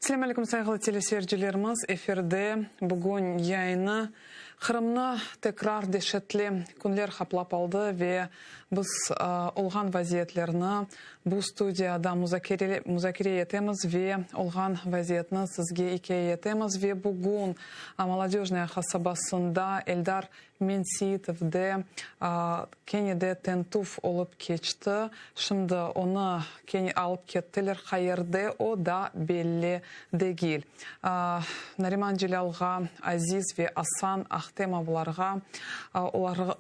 Selâm aleyküm, sayğılı teleseyircilerimiz! Efirde bugün yayını Qırımnı tekrar deşetli künler qaplap aldı ve biz olğan vaziyetlerni bu studiyada muzakere etemiz ve olğan vaziyetni sizge ikâye etemiz. Ve bugün Molodöjnaya qasabasında Eldar Mensiitovde kene de tintüv olıp keçti. Şimdi onı kene alıp kettiler, qayerde o da belli degil. Nariman Celâlğa, Aziz ve Asan Ahtemovlarğa,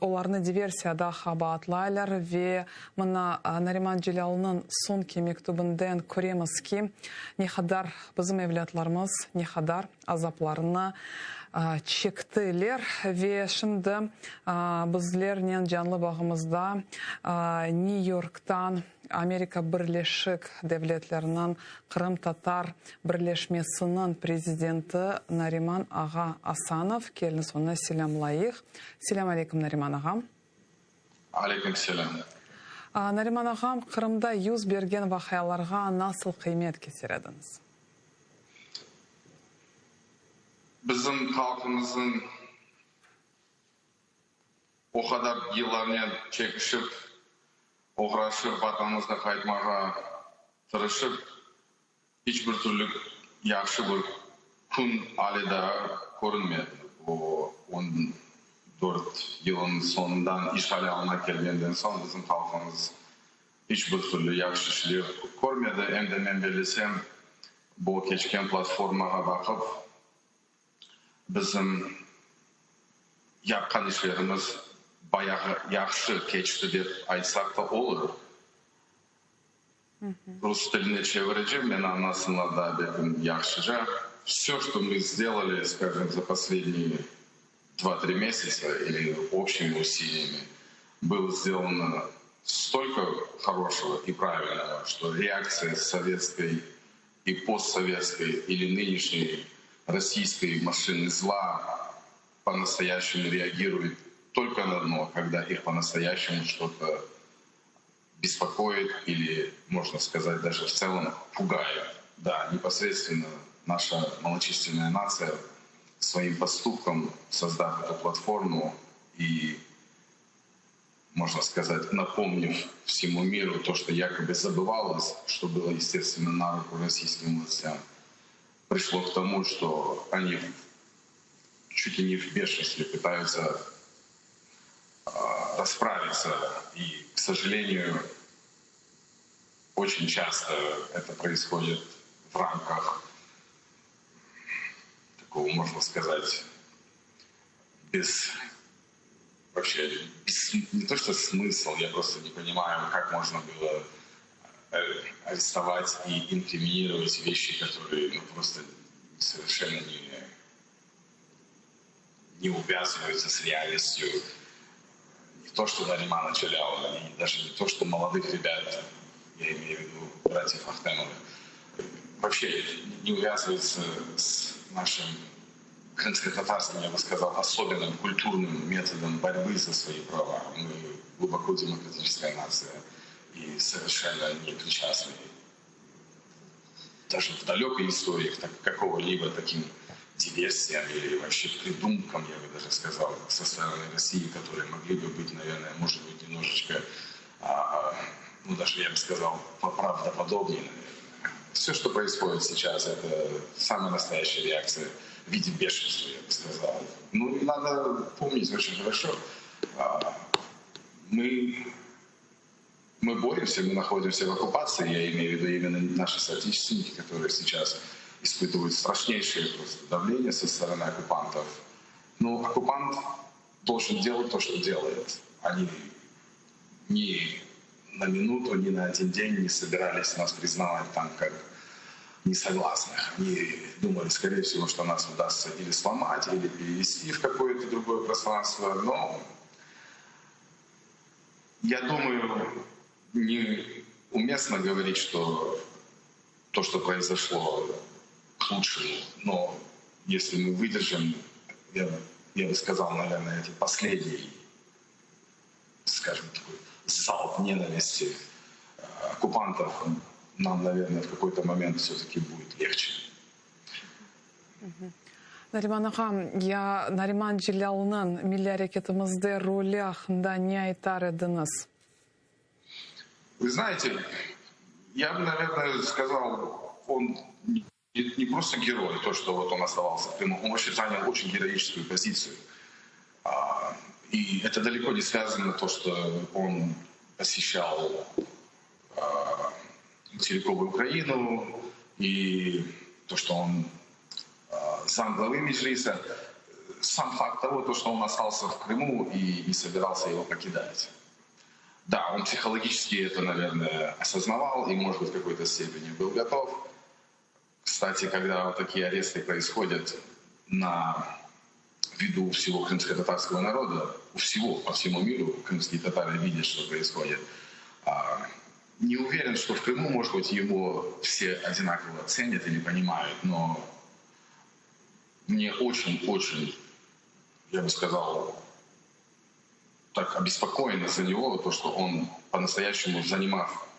olarnı diversiyada qabaatlaylar ve mına Nariman Celâlnıñ soñki mektübinden köremiz ki, ne qadar bizim evlâtlarımız ne qadar azaplarını çektiler. Ve şimdi bizlernen canlı bağımızda New Yorktan Amerika Birleşik Devletleriniñ Qırımtatar birleşmesiniñ prezidenti Nariman ağa Asanov. Keliñiz, onı selâmlayıq. Selâm aleyküm, Nariman ağam. Aleyküm selâm. Nariman ağam, Qırımda yüz bergen vaqialarğa nasıl qıymet keser ediñiz? Bizim halqımıznıñ o qadar yıllarnen çekişip, oğraşıp, Vatanımızğa qaytmağa tırışıp, iç bir türlü yahşı bir kün ale daa körünmedi. O 14 yılın soñundan işğal alına kelgenden soñ bizim halqımız iç bir türlü yahşı şeyler körmedi. Em de men bellesem, Bu keçken platformağa baqıp, bizim yapqan işlerimiz bayağı yahşı keçti dep aytsaq da olur. Rus tiline çevirecem, meni añlasınlar daa belkim yahşıca. Vsё, что мы сделали, скажем, за последние два-три месяца или общими усилиями, было сделано столько хорошего и правильного, что реакция советской и постсоветской или нынешней российской машины зла по-настоящему реагирует только на одно, когда их по-настоящему что-то беспокоит или, можно сказать, даже в целом пугает. Да, непосредственно наша малочисленная нация своим поступком, создав эту платформу и, можно сказать, напомнив всему миру то, что якобы забывалось, что было, естественно, на руку российским властям, пришло к тому, что они чуть ли не в бешенстве пытаются расправиться. И, к сожалению, очень часто это происходит в рамках такого, можно сказать, без вообще без, не то что смысл, я просто не понимаю, как можно было э, арестовать и инкриминировать вещи, которые ну, просто совершенно не, не увязываются с реальностью. Не то, что Наримана Джелялова, и даже не то, что молодых ребят, я имею в виду братьев Ахтемовых, вообще не увязываются с нашим крымско-татарским, я бы сказал, особенным культурным методом борьбы за свои права. Мы глубоко демократическая нация и совершенно не причастны даже в далекой истории к какого-либо таким диверсиям или вообще придумкам, я бы даже сказал, со стороны России, которые могли бы быть, наверное, может быть, немножечко, а, ну, даже я бы сказал, поправдоподобнее, наверное. Все, что происходит сейчас, это самая настоящая реакция в виде бешенства, я бы сказал. Ну, надо помнить очень хорошо, а, мы мы боремся, мы находимся в оккупации, я имею в виду именно наши соотечественники, которые сейчас испытывают страшнейшее просто давление со стороны оккупантов. Но оккупант должен делать то, что делает. Они ни на минуту, ни на один день не собирались нас признавать там как несогласных. Они думали, скорее всего, что нас удастся или сломать, или перевести в какое-то другое пространство. Но я думаю, неуместно говорить, что то, что произошло, к лучшему. Но если мы выдержим, я, я бы сказал, наверное, эти последний, скажем, такой залп ненависти э, оккупантов, нам, наверное, в какой-то момент все-таки будет легче. Nariman ağa, ya Nariman Celâlnıñ milliy areketimizde rolü aqqında ne aytar ediñiz? Вы знаете, я бы, наверное, сказал, он не просто герой, то, что вот он оставался в Крыму, он вообще занял очень героическую позицию. И это далеко не связано то, что он посещал материковую Украину, и то, что он зам главы Меджлиса. Сам факт того, то, что он остался в Крыму и не собирался его покидать. Да, он психологически это, наверное, осознавал и, может быть, в какой-то степени был готов. Кстати, когда вот такие аресты происходят на виду всего крымско-татарского народа, у всего, по всему миру крымские татары видят, что происходит. Не уверен, что в Крыму, может быть, его все одинаково ценят или понимают, но мне очень-очень, я бы сказал, так обеспокоена за него, то, что он по-настоящему, занимав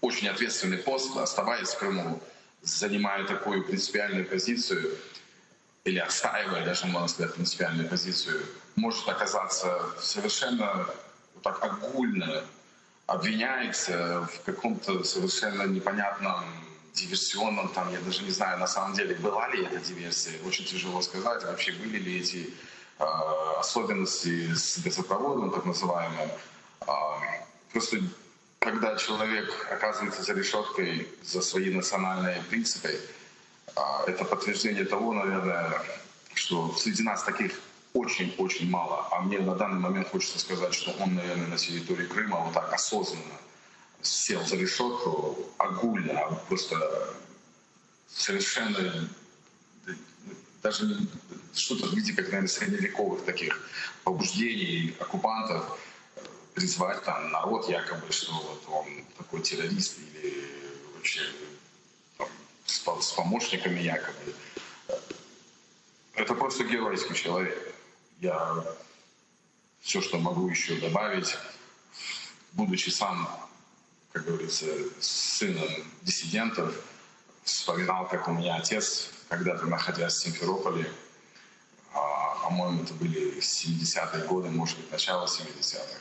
очень ответственный пост, оставаясь в Крыму, занимая такую принципиальную позицию, или отстаивая, даже можно сказать, принципиальную позицию, может оказаться совершенно вот так огульно обвиняется в каком-то совершенно непонятном диверсионном, там, я даже не знаю, на самом деле, была ли это диверсия, очень тяжело сказать, вообще были ли эти э, особенности с газопроводом, так называемым. Э, просто когда человек оказывается за решеткой за свои национальные принципы, это подтверждение того, наверное, что среди нас таких очень-очень мало. А мне на данный момент хочется сказать, что он, наверное, на территории Крыма вот так осознанно сел за решетку, огульно, просто совершенно даже что-то в виде, как, наверное, средневековых таких побуждений оккупантов призвать там народ якобы, что вот он такой террорист или вообще там, с, с помощниками якобы. Это просто геройский человек. Я все, что могу еще добавить, будучи сам, как говорится, сыном диссидентов, вспоминал, как у меня отец, когда-то находясь в Симферополе, по-моему, это были 70-е годы, может быть, начало 70-х,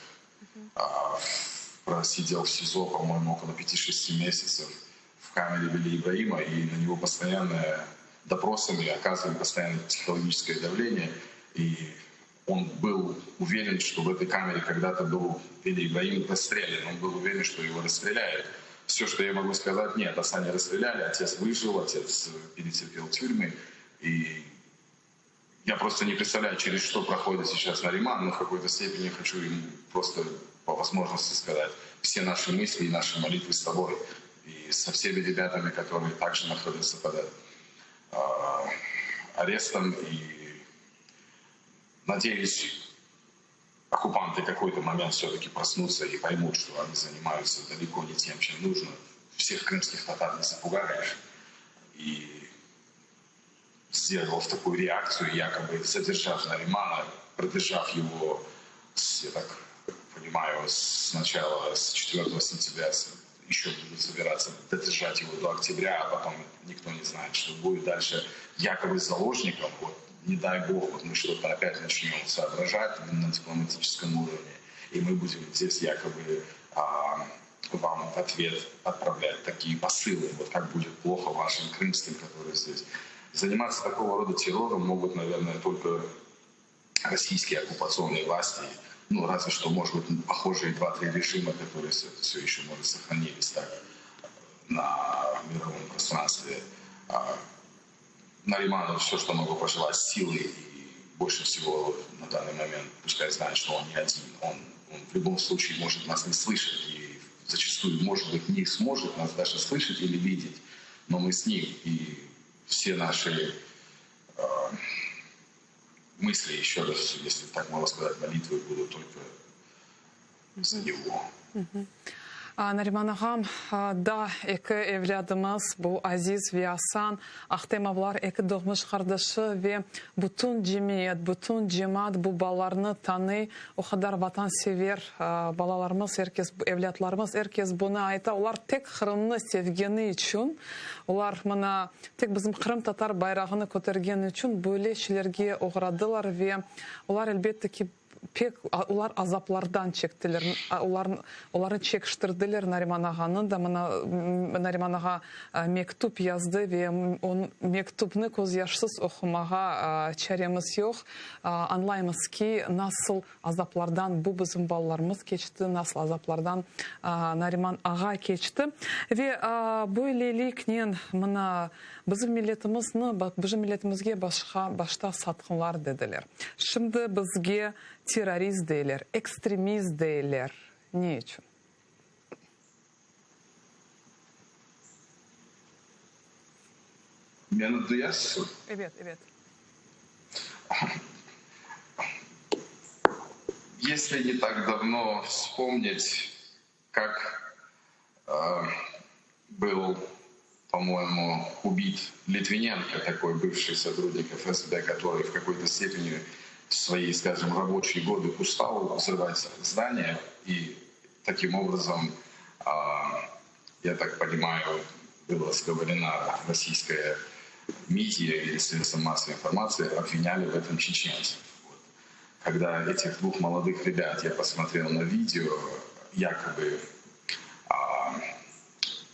просидел в СИЗО, по-моему, около 5-6 месяцев в камере Вели Ибраима, и на него постоянно допросами оказывали постоянное психологическое давление. И он был уверен, что в этой камере когда-то был Вели Ибраим расстрелян. Он был уверен, что его расстреляют. Все, что я могу сказать, нет, отца не расстреляли, отец выжил, отец перетерпел тюрьмы. И я просто не представляю, через что проходит сейчас Нариман, но в какой-то степени хочу ему просто по возможности сказать, все наши мысли и наши молитвы с тобой и со всеми ребятами, которые также находятся под э, арестом. И надеюсь, оккупанты в какой-то момент все-таки проснутся и поймут, что они занимаются далеко не тем, чем нужно. Всех крымских татар не запугаешь. И сделав такую реакцию, якобы задержав Наримана, продержав его, я так понимаю, с начала, с 4 сентября еще будут собираться додержать его до октября, а потом никто не знает, что будет дальше. Якобы с заложником, вот, не дай бог, вот мы что-то опять начнем соображать на дипломатическом уровне, и мы будем здесь якобы а, вам в ответ отправлять такие посылы, вот как будет плохо вашим крымским, которые здесь. Заниматься такого рода террором могут, наверное, только российские оккупационные власти, ну, разве что, может быть, похожие два-три режима, которые все, все еще, может, сохранились так на мировом пространстве. Нариману все, что могу пожелать, силы и больше всего на данный момент, пускай знает, что он не один. Он, он в любом случае может нас не слышать и зачастую, может быть, не сможет нас даже слышать или видеть, но мы с ним, и все наши э, мысли, еще раз, если так можно сказать, молитвы будут только за него. Nariman ağam, daa eki evlâdımız, bu Aziz ve Asan Ahtemovlar, eki doğmuş qardaşı ve bütün cemiyet, bütün cemaat bu balalarnı tanıy, o qadar vatansever balalarımız, er kes, evlâtlarımız, er kes bunı ayta, olar tek Qırımnı sevgeni içün, olar mına tek bizim qırımtatar bayrağını kötergeni içün böyle şeylerge oğradılar ve olar, elbette ki, Pek olar azaplardan çektiler, olar, olarnı çekiştirdiler Nariman ağanı da, mına Nariman ağa mektüp yazdı ve o mektüpni közyaşsız oqumağa çaremiz yoq. Añlaymız ki, nasıl azaplardan bu bizim balalarımız keçti, nasıl azaplardan Nariman ağa keçti. Ve böyleliknen mına Bizim milletimizni, bizim milletimizge başqa, başta satqınlar dediler. Şimdi bizge terrorist deyler, ekstremist deyler. Ne içün? Meni duyasızmı? Evet, evet. Если не так давно вспомнить, как был, по-моему, убит Литвиненко, такой бывший сотрудник ФСБ, который в какой-то степени в свои, скажем, рабочие годы устал взрывать здания и таким образом, я так понимаю, была сговорена российская медиа или средства массовой информации, обвиняли в этом чеченцев. Вот. Когда этих двух молодых ребят я посмотрел на видео, якобы а,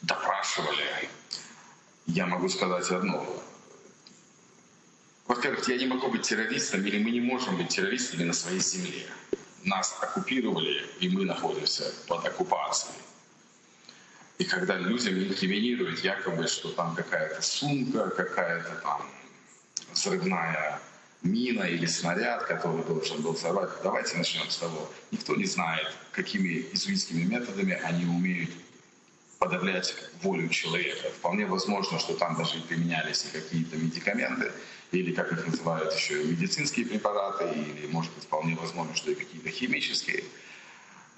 допрашивали, я могу сказать одно. Во-первых, я не могу быть террористом, или мы не можем быть террористами на своей земле. Нас оккупировали, и мы находимся под оккупацией. И когда людям инкриминируют якобы, что там какая-то сумка, какая-то там взрывная мина или снаряд, который должен был взорвать. Давайте начнем с того. Никто не знает, какими иезуитскими методами они умеют подавлять волю человека. Вполне возможно, что там даже и применялись и какие-то медикаменты, или, как их называют еще, медицинские препараты, или, может быть, вполне возможно, что и какие-то химические.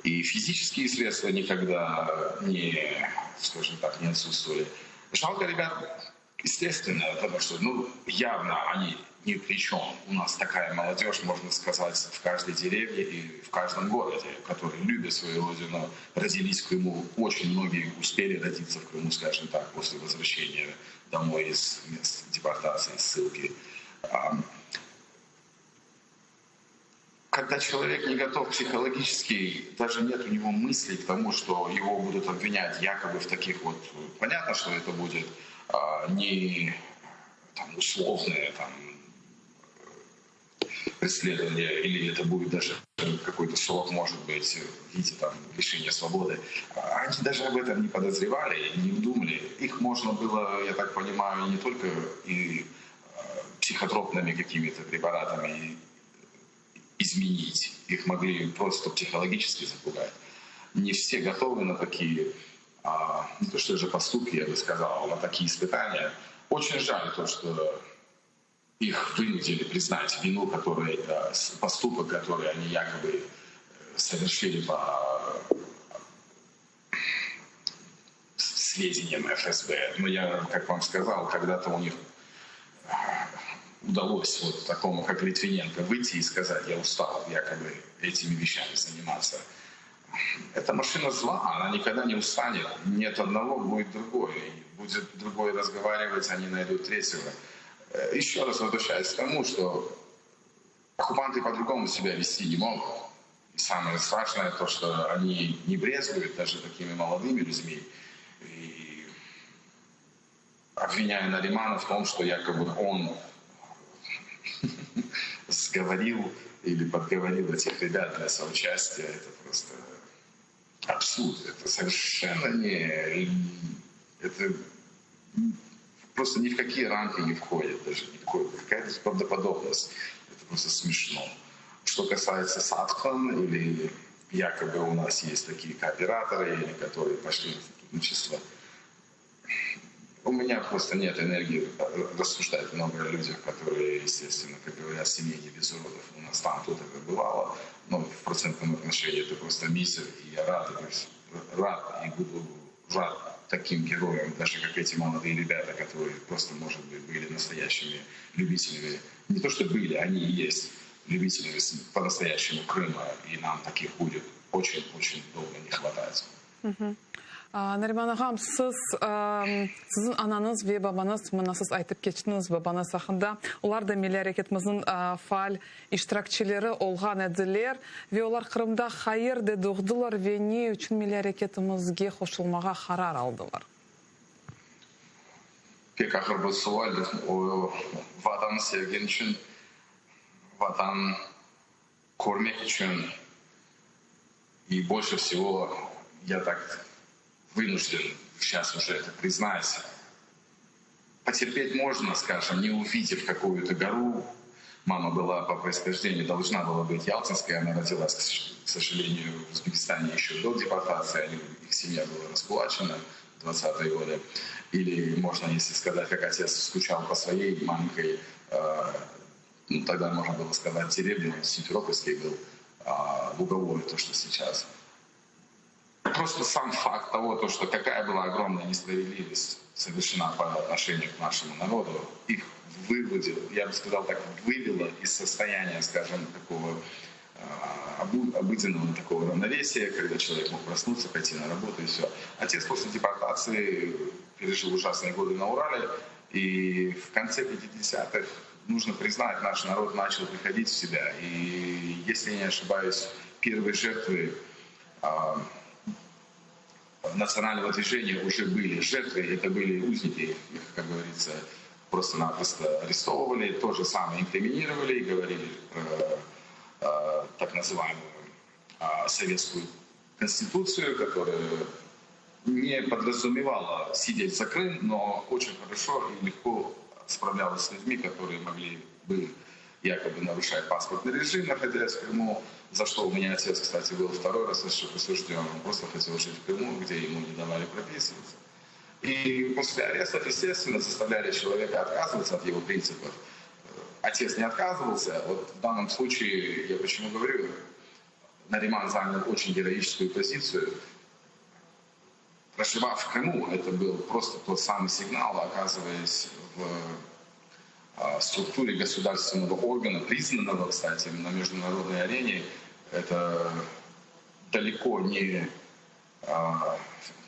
И физические средства никогда не, скажем так, не отсутствовали. Жалко ребят, естественно, потому что, ну, явно они ни при чем. У нас такая молодежь, можно сказать, в каждой деревне и в каждом городе, которые любят свою родину, родились в Крыму. Очень многие успели родиться в Крыму, скажем так, после возвращения домой из мест депортации, ссылки. Когда человек не готов психологически, даже нет у него мыслей к тому, что его будут обвинять якобы в таких вот... Понятно, что это будет не там, условное там, преследование, или это будет даже какой-то срок, может быть, в виде там, лишения свободы. Они даже об этом не подозревали, не думали. Их можно было, я так понимаю, не только и психотропными какими-то препаратами изменить. Их могли просто психологически запугать. Не все готовы на такие, не то что же поступки, я бы сказал, на такие испытания. Очень жаль то, что их вынудили признать вину, который, поступок, который они якобы совершили по сведениям ФСБ. Но я, как вам сказал, когда-то у них удалось вот такому, как Литвиненко, выйти и сказать, я устал якобы этими вещами заниматься. Эта машина зла, она никогда не устанет. Нет одного, будет другой. Будет другой разговаривать, они найдут третьего. Еще раз возвращаясь к тому, что оккупанты по-другому себя вести не могут. И самое страшное то, что они не брезгуют даже такими молодыми людьми. И обвиняя Наримана в том, что якобы он сговорил или подговорил этих ребят для соучастия, это просто абсурд. Это совершенно не... Это просто ни в какие рамки не входит даже. Никакой, какая-то правдоподобность. Это просто смешно. Что касается Сатхан, или якобы у нас есть такие кооператоры, или которые пошли на сотрудничество, у меня просто нет энергии рассуждать много о людях, которые, естественно, как говорят, семьи не без уродов. У нас там тут это бывало, но в процентном отношении это просто мизер, и я рад. Рад и буду рад таким героям, даже как эти молодые ребята, которые просто, может быть, были настоящими любителями. Не то, что были, они и есть любителями по-настоящему Крыма, и нам таких будет очень-очень долго не хватать. Nariman ağam, siz, siziñ anañız ve babañız, mına siz aytıp keçtiñiz babañız aqqında, olar da milliy areketimizniñ faal iştirakçileri olğan ediler ve olar Qırımda qayerde doğdılar ve ne içün milliy areketimizge qoşulmağa qarar aldılar? Pek ağır bir sual. O, Vatanı sevgen içün, Vatan körmek içün и больше всего я так вынужден сейчас уже это признать. Потерпеть можно, скажем, не увидев какую-то гору. Мама была по происхождению, должна была быть ялтинской, она родилась, к сожалению, в Узбекистане еще до депортации, они, их семья была раскулачена в 20-е годы. Или можно, если сказать, как отец скучал по своей маленькой, ну, тогда можно было сказать, деревне, он симферопольский был, Луговой, то, что сейчас. Просто сам факт того, то, что какая была огромная несправедливость совершена по отношению к нашему народу, их выводил, я бы сказал так, вывело из состояния, скажем, такого обыденного такого равновесия, когда человек мог проснуться, пойти на работу и все. Отец после депортации пережил ужасные годы на Урале, и в конце 50-х, нужно признать, наш народ начал приходить в себя. И, если я не ошибаюсь, первые жертвы национального движения уже были жертвы, это были узники, их, как говорится, просто-напросто арестовывали, то же самое инкриминировали и говорили про так называемую советскую конституцию, которая не подразумевала сидеть за Крым, но очень хорошо и легко справлялась с людьми, которые могли бы якобы нарушать паспортный режим, находясь в Крыму, за что у меня отец, кстати, был второй раз осужден. Он просто хотел жить в Крыму, где ему не давали прописываться. И после арестов, естественно, заставляли человека отказываться от его принципов. Отец не отказывался. Вот в данном случае, я почему говорю, Нариман занял очень героическую позицию. Проживав в Крыму, это был просто тот самый сигнал, оказываясь в структуре государственного органа, признанного, кстати, на международной арене, это далеко не,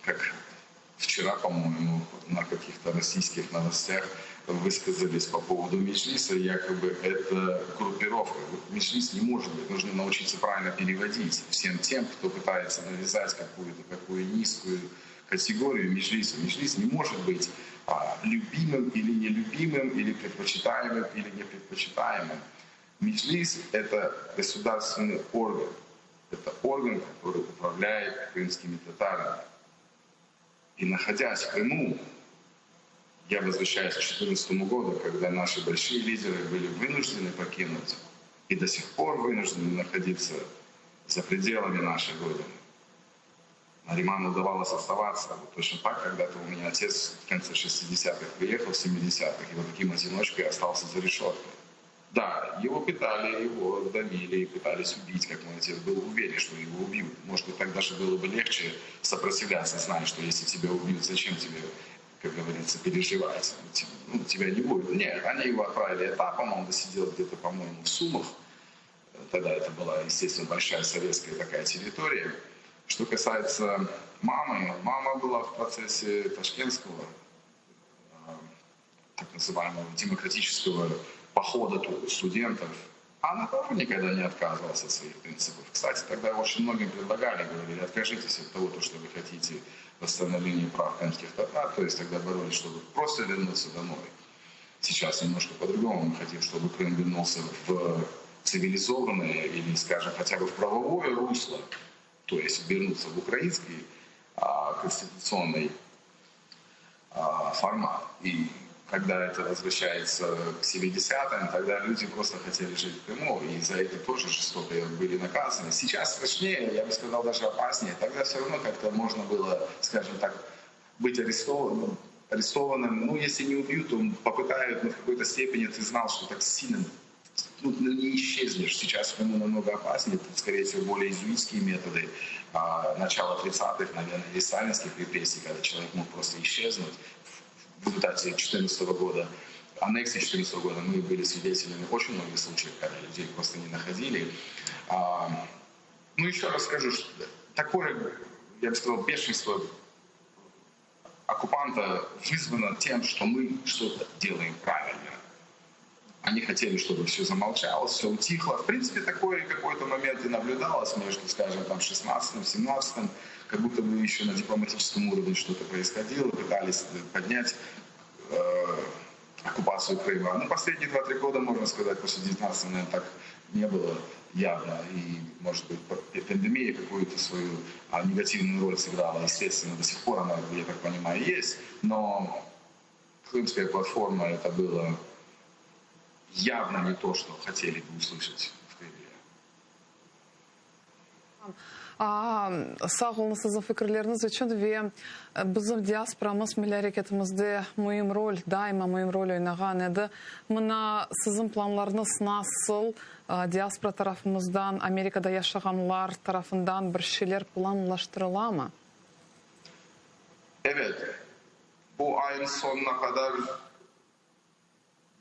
как вчера, по-моему, на каких-то российских новостях высказались по поводу Меджлиса, якобы это группировка. Меджлис не может быть, нужно научиться правильно переводить всем тем, кто пытается навязать какую-то такую низкую категорию Меджлиса. Меджлис не может быть любимым или нелюбимым, или предпочитаемым, или непредпочитаемым. Меджлис — это государственный орган. Это орган, который управляет крымскими татарами. И находясь в Крыму, я возвращаюсь к 2014 году, когда наши большие лидеры были вынуждены покинуть и до сих пор вынуждены находиться за пределами нашей Родины. Нариману удавалось оставаться. Вот точно так, когда-то у меня отец в конце 60-х приехал, в 70-х, и вот таким одиночкой остался за решеткой. Да, его пытали, его давили, пытались убить, как мой отец был уверен, что его убьют. Может быть, так даже было бы легче сопротивляться, зная, что если тебя убьют, зачем тебе, как говорится, переживать? Ну, тебя не будет. Нет, они его отправили этапом, он досидел где-то, по-моему, в Сумах. Тогда это была, естественно, большая советская такая территория. Что касается мамы, мама была в процессе ташкентского, так называемого демократического похода студентов. Она тоже никогда не отказывалась от своих принципов. Кстати, тогда очень многим предлагали, говорили, откажитесь от того, что вы хотите восстановления прав крымских татар, то есть тогда боролись, чтобы просто вернуться домой. Сейчас немножко по-другому. Мы хотим, чтобы Крым вернулся в цивилизованное или, скажем, хотя бы в правовое русло, то есть вернуться в украинский конституционный формат. И когда это возвращается к 70-м, тогда люди просто хотели жить в Крыму, и за это тоже жестоко были наказаны. Сейчас страшнее, я бы сказал, даже опаснее. Тогда все равно как-то можно было, скажем так, быть арестованным. Ну, если не убьют, то попытают, но в какой-то степени ты знал, что так сильно. ну, не исчезнешь. Сейчас ему намного опаснее, это, скорее всего, более иезуитские методы а, начала 30-х, наверное, или сталинских репрессий, когда человек мог просто исчезнуть в результате 2014 года аннексии 2014 года мы были свидетелями очень многих случаев, когда людей просто не находили. А, ну, еще раз скажу, что такое, я бы сказал, бешенство оккупанта вызвано тем, что мы что-то делаем правильно. Они хотели, чтобы все замолчало, все утихло. В принципе, такой какой-то момент и наблюдалось между, скажем, там, 16-м, 17-м, как будто бы еще на дипломатическом уровне что-то происходило, пытались поднять э, оккупацию Крыма. Ну, последние 2-3 года, можно сказать, после 19 наверное, так не было явно. И, может быть, пандемия какую-то свою а, негативную роль сыграла. Естественно, до сих пор она, я так понимаю, есть. Но крымская платформа это было явно не то, что хотели бы услышать в Кремле. Sağ oluñ siziñ fikirleriñiz içün ve bizim diasporamız milliy areketimizde müim rol, daima müim rol oynağan edi. Mına siziñ planlarıñız nasıl diaspora tarafımızdan, Amerikada yaşağanlar tarafından bir şeyler planlaştırılamı? Evet, bu ayın sonuna qadar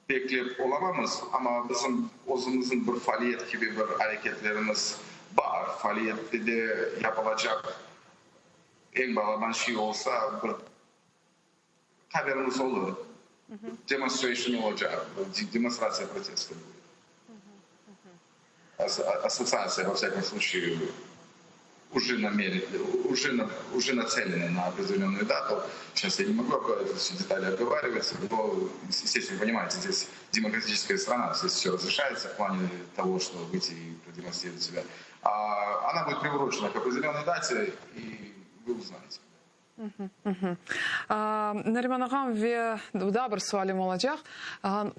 beklep olamamız, amma bizim özümizniñ bir faaliyet kibi bir areketlerimiz bar. Faaliyette de yapılacaq eñ balaban şey olsa, bir haberimiz olur. Demonstration olacaq, demonstratsiya protesto будет. Ассоциация, во всяком случае, уже намерен, уже, на, уже нацелена на определенную дату. Сейчас я не могу это все детали обговаривать, но, естественно, понимаете, здесь демократическая страна, здесь все разрешается в плане того, что выйти и продемонстрировать себя. А она будет приурочена к определенной дате, и вы узнаете. Nariman ağam ve daa bir sualim olacaq.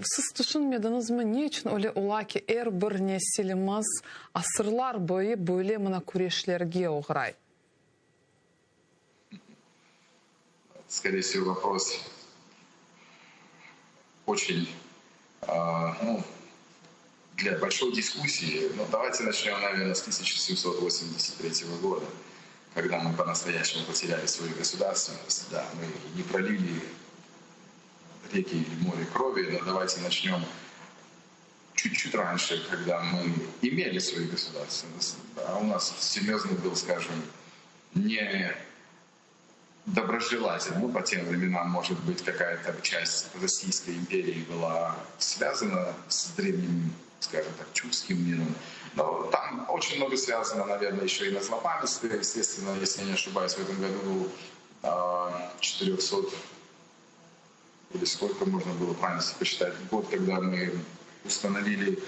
Siz tüşünmediñizmi, ne içün öyle ola ki, er bir nesilimiz asırlar boyu böyle mına küreşlerge oğray? Скорее всего, вопрос очень ну, для большой дискуссии. Но давайте начнем, наверное, с 1783 года, когда мы по-настоящему потеряли свою государственность. Да, мы не пролили реки или море крови, но давайте начнем чуть-чуть раньше, когда мы имели свою государственность. Да, у нас серьезный был, скажем, не доброжелатель. Ну, по тем временам, может быть, какая-то часть Российской империи была связана с древним, скажем так, тюркским миром. Но там очень много связано, наверное, еще и на злопамятстве. Естественно, если я не ошибаюсь, в этом году 400 или сколько можно было правильно посчитать, год, когда мы установили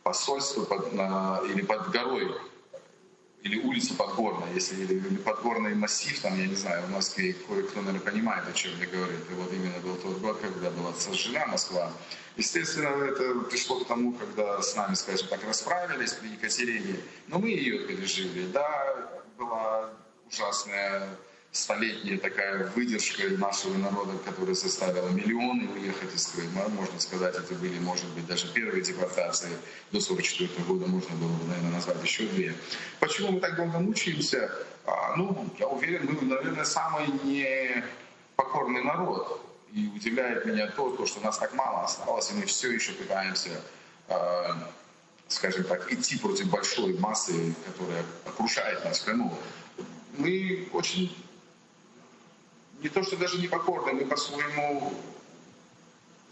посольство под, на, или под горой или улица Подгорная, если или, или Подгорный массив, там, я не знаю, в Москве кое-кто, наверное, понимает, о чем я говорю. Это вот именно был тот год, когда была сожжена Москва. Естественно, это пришло к тому, когда с нами, скажем так, расправились при Екатерине, но мы ее пережили. Да, была ужасная столетняя такая выдержка нашего народа, которая заставила миллионы уехать из Крыма. Можно сказать, это были, может быть, даже первые депортации. До 1944 года можно было бы, наверное, назвать еще две. Почему мы так долго мучаемся? А, ну, я уверен, мы, наверное, самый непокорный народ. И удивляет меня то, то, что нас так мало осталось, и мы все еще пытаемся, э, скажем так, идти против большой массы, которая окружает нас в Крыму. Мы очень не то, что даже непокорны, мы по-своему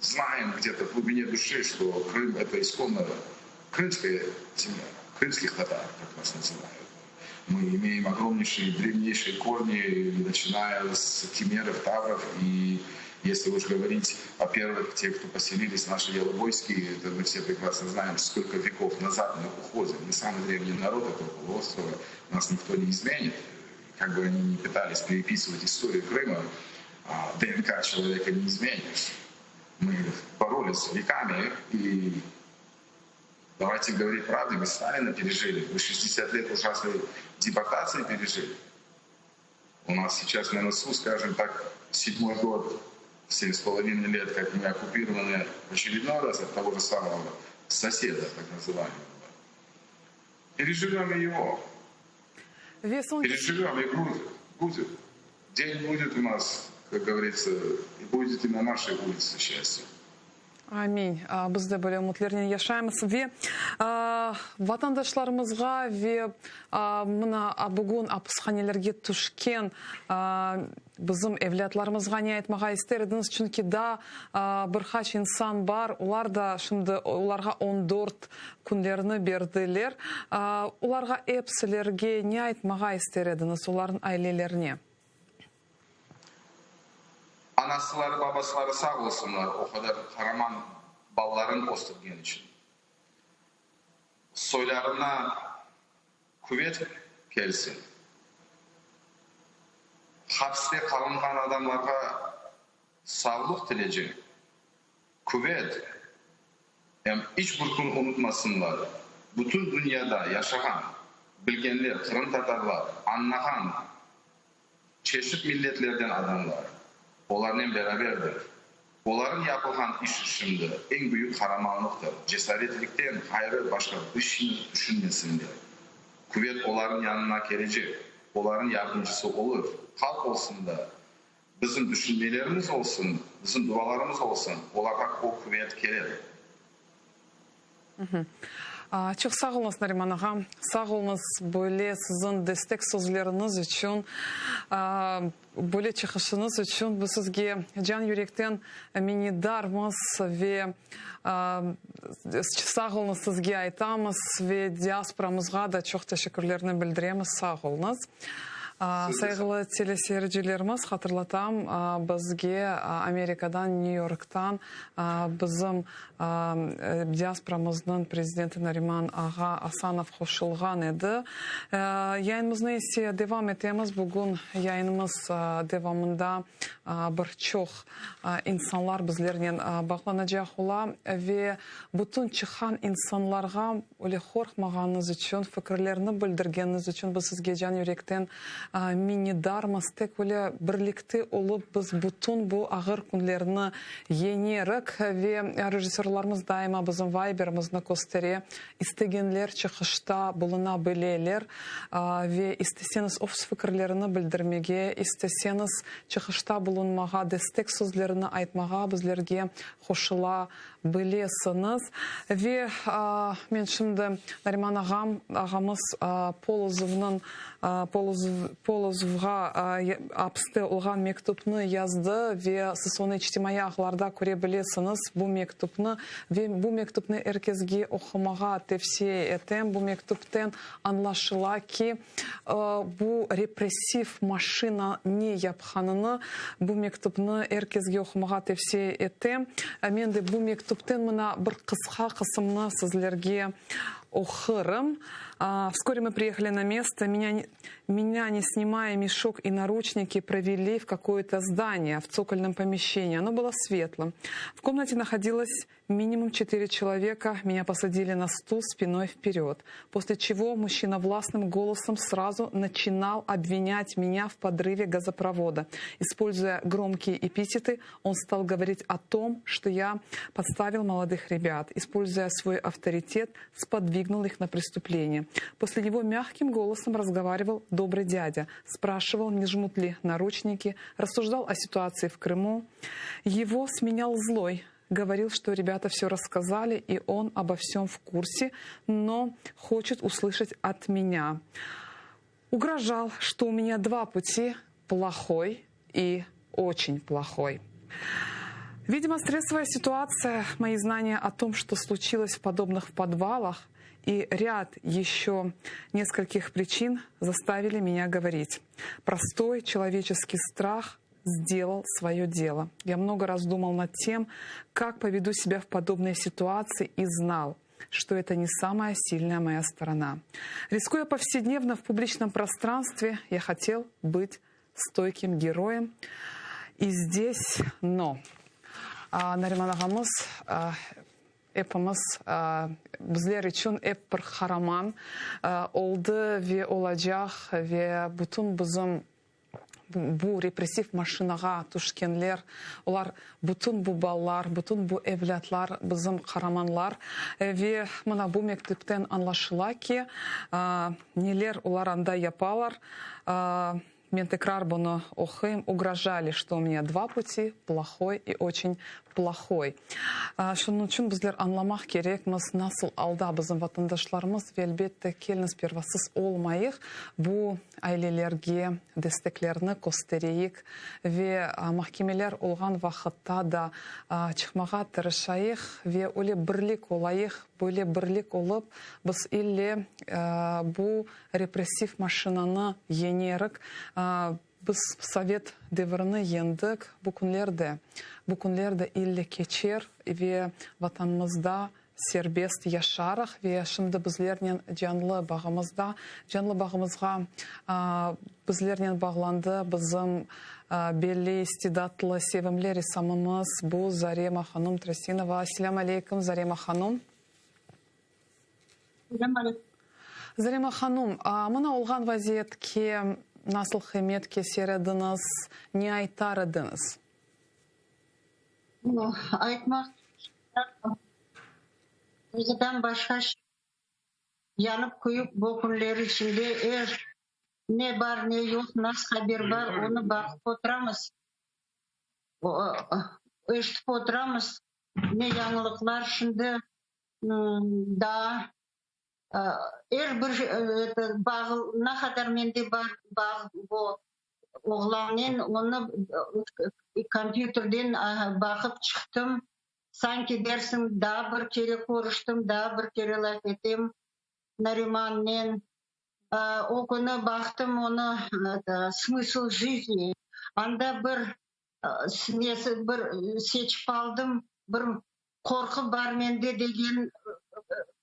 знаем где-то в глубине души, что Крым — это исконно крымская земля, крымских татар, как нас называют. Мы имеем огромнейшие, древнейшие корни, начиная с кимеров, тавров. И если уж говорить о первых, тех, кто поселились, наши ялобойские, это мы все прекрасно знаем, сколько веков назад мы уходим. Мы самый древний народ этого полуострова, нас никто не изменит. Как бы они ни пытались переписывать историю Крыма, ДНК человека не изменишь. Мы боролись веками, и давайте говорить правду, мы Сталина пережили, мы 60 лет ужасной депортации пережили. У нас сейчас на носу, скажем так, седьмой год. Семь с половиной лет, как мы оккупированы в очередной раз от того же самого соседа, так называемого. Переживем и его. Ve soñ Переживем и будет. Будет. День будет у нас, как говорится, и будет и на нашей улице счастье. Amin. Biz de böyle ümütlernen yaşaymız. Ve vatandaşlarımızğa ve mına bugün apishanelerge tüşken bizim evlâtlarımızğa ne aytmağa ister ediñiz? Çünki daa bir qaç insan bar, olar da şimdi olarğa on dört künlerini berdiler. Olarğa epsilerge ne aytmağa ister ediñiz, olarnıñ ailelerine? Anasıları, babasıları sağ olsunlar, o qadar qaraman balaların östürgen içün. Soylarına quvet kelsin. Hapiste qalınğan adamlarğa sağlıq tilecem, quvet, em iç bir kün unutmasınlar, bütün dünyada yaşağan, bilgenler, qırımtatarlar, añlağan Çeşit milletlerden adamlar olarnen beraberdir. Olarıñ yapılğan işi şimdi eñ büyük qaramanlıqtır. Cesaretlikten ğayrı başqa bir şeyni tüşünmesinler. Quvet olarıñ yanına kelecek, olarıñ yardımcısı olur. Halq olsun da, bizim tüşünmelerimiz olsun, bizim dualarımız olsun, olarğa o quvet kelir. Çoq sağ oluñız, Nariman ağa. Sağ oluñız böyle siziñ destek sözleriñiz içün, böyle çıqışıñız içün. Biz sizge can yürekten minnetdarmız ve sağ oluñız sizge aytamız ve diasporamızğa da çoq teşekkürlerni bildiremiz. Sağ oluñız. Sayğılı teleseyircilerimiz, hatırlatam, bizge Amerikadan, New Yorktan bizim diasporamıznıñ prezidenti Nariman ağa Asanov qoşulğan edi. Yayınımıznı ise devam etemiz. Bugün yayınımız devamında bir çoq insanlar bizlernen bağlanacaq ola ve bütün çıqqan insanlarğa öyle qorqmağanıñız içün, fikirlerni bildirgeniñiz içün biz sizge can yürekten minnetdarmız. Tek öyle birlikte olıp biz bütün bu ağır künlerni yeñerik ve rejissörlarımız daima bizim Viberimizni köstere, istegenler çıqışta buluna bileler ve isteseñiz öz fikirlerini bildirmege, isteseñiz çıqışta bulunmağa, destek sözlerini aytmağa bizlerge qoşula Bilesiñiz. Ve men şimdi Nariman ağam, ağamız Polozovnıñ, Polozovğa apiste olğan mektüpni yazdı ve siz onı içtimaiy ağlarda köre bilesiñiz, bu mektüpni. Ve bu mektüpni er kesge oqumağa tevsiye etem. Bu mektüpten añlaşıla ki, Bu repressiv maşina ne yapqanını, bu mektüpni er kesge oqumağa tevsiye etem. Men de bu mektüpten mına bir qısqa qısımnı sizlerge oqurım. Vskore mı priyehali na mesto, menâ, menâ ne snimaye meşok i naruçniki proveli v kakoye-to zdaniye, v tsokolnom pomeşçenii. Ono bylo svetlım. V komnate nahodilos Минимум четыре человека меня посадили на стул спиной вперед, после чего мужчина властным голосом сразу начинал обвинять меня в подрыве газопровода. Используя громкие эпитеты, он стал говорить о том, что я подставил молодых ребят, используя свой авторитет, сподвигнул их на преступление. После него мягким голосом разговаривал добрый дядя, спрашивал, не жмут ли наручники, рассуждал о ситуации в Крыму. Его сменял злой, говорил, что ребята все рассказали, и он обо всем в курсе, но хочет услышать от меня. Угрожал, что у меня два пути – плохой и очень плохой. Видимо, стрессовая ситуация, мои знания о том, что случилось в подобных подвалах, и ряд еще нескольких причин заставили меня говорить. Простой человеческий страх сделал свое дело. Я много раз думал над тем, как поведу себя в подобной ситуации и знал, что это не самая сильная моя сторона. Рискуя повседневно в публичном пространстве, я хотел быть стойким героем. И здесь но. Nariman ağamız epimiz bizler içün ep bir qaraman oldı ve olacaq ve bütün bizim. bu repressiv maşinağa tüşkenler, olar, bütün bu balalar, bütün bu evlâtlar bizim qaramanlar. Ve mına bu mektüpten añlaşıla ki, neler olar anda yapalar. Men tekrar bunı oquyım, Ugrojali, çto u menya dva puti, plohoy i oçen plohoy. Şunıñ içün bizler añlamaq kerekmiz, nasıl alda bizim vatandaşlarımız ve, elbette, keliñiz pervasız olmayıq, bu ailelerge desteklerni köstereyik ve mahkemeler olğan vaqıtta da çıqmağa tırışayıq ve öyle birlik olayıq, böyle birlik olıp, biz ille bu Repressiv maşinanı yeñerik. Biz sovet devirini yeñdik, bu künler de, bu künler de ille keçer ve Vatanımızda serbest yaşarıq. Ve şimdi bizlernen canlı bağımızda, canlı bağımızğa bizlernen bağlandı bizim belli, istidatlı, sevimli ressamımız, bu Zarema hanım Trasinova. Selâm aleyküm, Zarema hanım. Selâm aleyküm. Zarema hanum, mına olğan vaziyetke nasıl qıymet keser ediñiz, ne aytar ediñiz? Aytmaq duyğudan başqa şey, yanıp küyüp bu künler içinde er ne bar, ne yoq, nas haber bar, onı baqıp oturamız, eşitip oturamız, ne yañılıqlar şimdi Daa er bir bağ, ne qadar mende bar bağ bu oğlannen, onı kompyuterden baqıp çıqtım. Sanki dersiñ, daa bir kere körüştim, daa bir kere laf etem Narimannen. O künü baqtım onı, Smısl jizni, anda bir nesi bir seçip aldım, bir Qorqu bar mende degen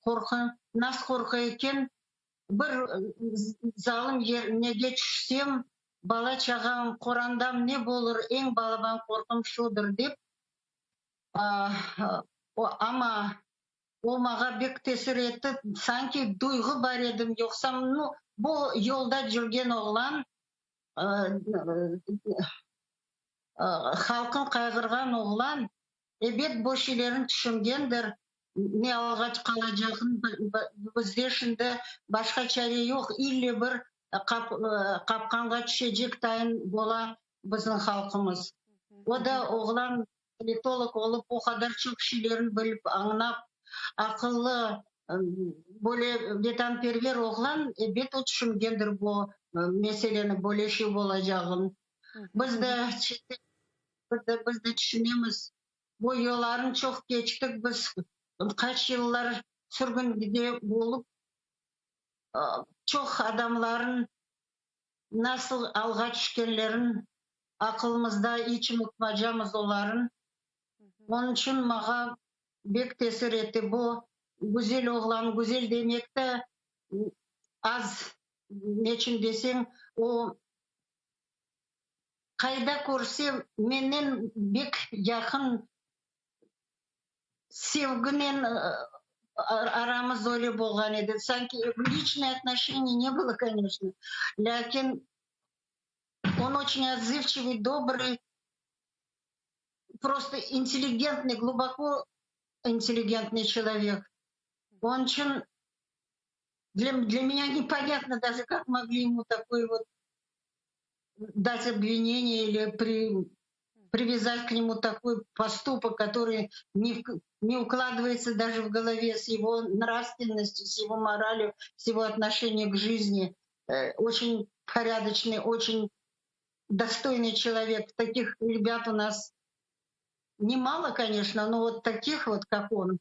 qorqu, nas qorqu eken, bir zalım yer nege tüşsem, bala-çağam, qorandam ne bolur, eñ balaban qorqum şudır dep, amma o mağa bek tesir etti, sanki duyğu bar edim, yoqsam, nu, bu yolda cürgen oğlan, halqın qayğırğan oğlan, Ebet, bu şeylerni tüşüngendir, ne alğa qalacağını bizde şimdi başqa çare yoq, ille bir qapqanğa tüşecek tayın bola bizim halqımız. O da oğlan politolog olıp, o qadar çoq şeylerni bilip, añlap, aqıllı, böyle vetanperver oğlan, ebet, o tüşüngendir bu meseleni, böyle şey olacağını. Biz de Biz de tüşünemiz, bu yollarnı çoq keçtik biz, qaç yıllar sürgünlikte bolıp, çoq adamların nasıl alğa tüşkenlerin aqılımızda, iç unutmacamız oların. Onıñ içün mağa bek tesir etti bu güzel oğlan, güzel demek de az, neçün deseñ, o Qayda körsem, menen bek yaqın, sevginen aramız öyle bolğan edi. Sanki liçnoye отношение ne bylo, koneçno, lâkin on oçün otzıvçivıy, dobrıy, prosto intelligentnıy, gluboko intelligentnıy çelovek. Onıñ içün dlâ menya neponyatno daje, kak mogli emu takoy vot dать obvineniye ili привязать к nemu takoy postupok, kotoryy ne ukladывается даже v golove s ego nravstvennostyu, s ego moralyu, s ego otnoşeniye k jizni. Oçün porâdoçnıy, oçün dostoynıy çelovek. Takih rebât u nas nemalo, koneçno, no vot takih vot, kak on,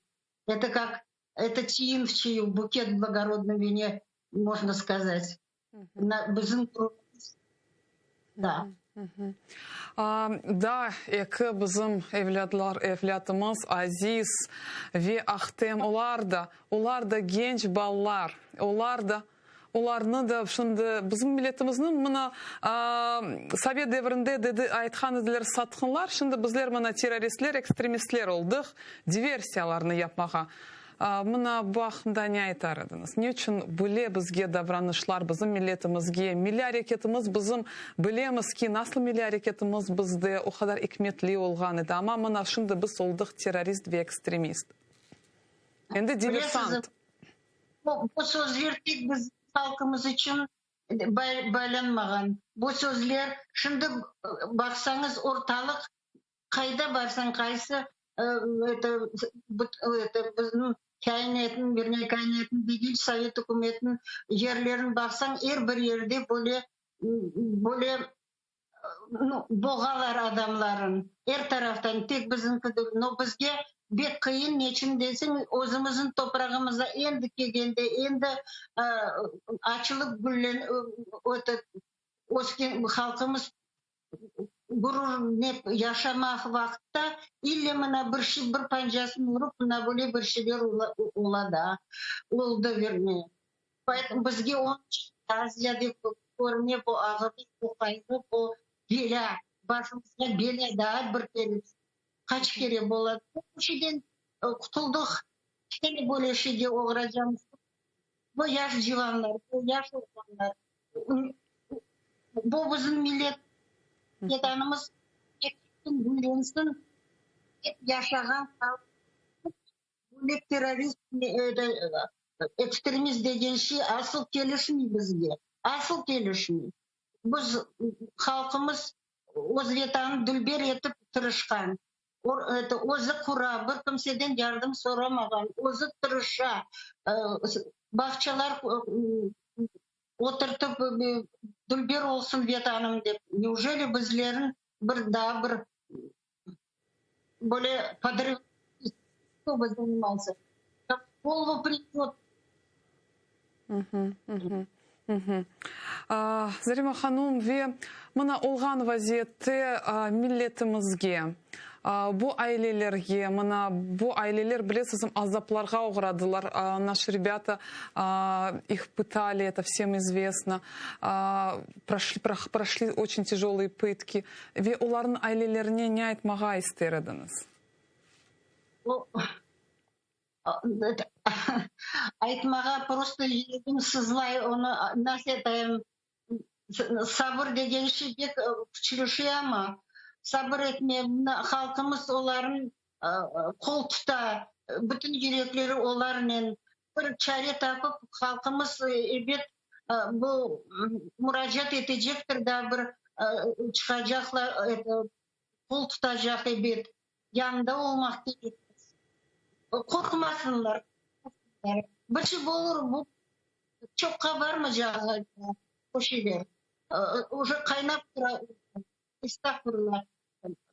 eto kak, eto tiyın v çayu, buket v blagorodnom vine, mojno skazat. Bizim da. Da, eki bizim evlâdlar, evlâtımız Aziz ve Ahtem, olar da, olar da genç balalar, olar da, olarnı da şimdi bizim milletimizniñ mına sovet devrinde dedi, aytqan ediler satqınlar, şimdi bizler mına terroristler, ekstremistler oldıq, diversiyalarnı yapmağa. Mına bu aqqında ne aytar ediñiz? Ne içün böyle bizge davranışlar, bizim milletimizge, milliy areketimiz bizim, bilemiz ki, nasıl milliy areketimiz bizde o qadar ikmetli olğan edi, amma mına şimdi biz oldıq terrorist ve ekstremist. Endi diversant. Bu sözler tek bizim halqımız içün baylanmağan. Bu sözler, şimdi baqsañız, ortalıq Qayda barsañ, qaysı bizim kâinatnıñ, verniye, kâinatnıñ degil, sovet ükümetiniñ yerlerini baqsañ, er bir yerde böyle, böyle, nu, boğalar adamların, er taraftan, tek bizimki degil. No, bizge bek qıyın, neçün deseñ, özümizniñ toprağımızda endi kelgende, endi açılıp, güllen, ösken halqımız Gururnen yaşamaq vaqıtta ille mına bir şey, bir pancasını urıp, mına böyle bir şeyler ola da, oldı verniye. Poetomu bizge onıñ içün daa ziyade körüne bu ağırlıq, bu qayğı, bu belâ, başımızğa belâ daa bir kere, qaç kere bola. Bu şeyden qutuldıq, kene böyle şeyge oğracamız. Bu yaş civanlar, bu yaş oğlanlar, bu bizim millet, Vetanımız kerçekten güllensin dep yaşağan halq. Böyle terrorist, ekstremist degen şey asıl kelişmey bizge, asıl kelişmey. Biz, halqımız öz Vetanını dülber etip tırışqan. Özü qura, bir kimseden yardım soramağan, özü tırışa, bağçalar oturtıp, dülber olsun Vetanım dep. Neujeli bizlerin bir daa bir böyle podrıv zaнимался? Голову придет. Zarema hanum, ve mına olğan vaziyette milletimizge, bu ailelerge, mına bu aileler, bilesiz, azaplarğa oğradılar, naşı rebâta ih pıtali, eto vsem izvestno, proşli, proşli oçen tyajolıye pıtki, ve olarnıñ ailelerine ne aytmağa ister ediñiz? Aytmağa prosto yüregim sızlay, onı nasıl etayım, sabır degen şey pek küçlü şey amma, sabır etme, halqımız olarnıñ qol tuta, bütün yürekleri olarnen, bir çare tapıp halqımız ebet bu muracaat etecektir da bir çıqacaqlar, qol tutacaq ebet. Yanında olmaq kerekmiz. Qorqmasınlar. Bir şey bolur, bu çoqqa barmaycaq ğaliba, o şeyler. Uje qaynap tura, estağfurullah.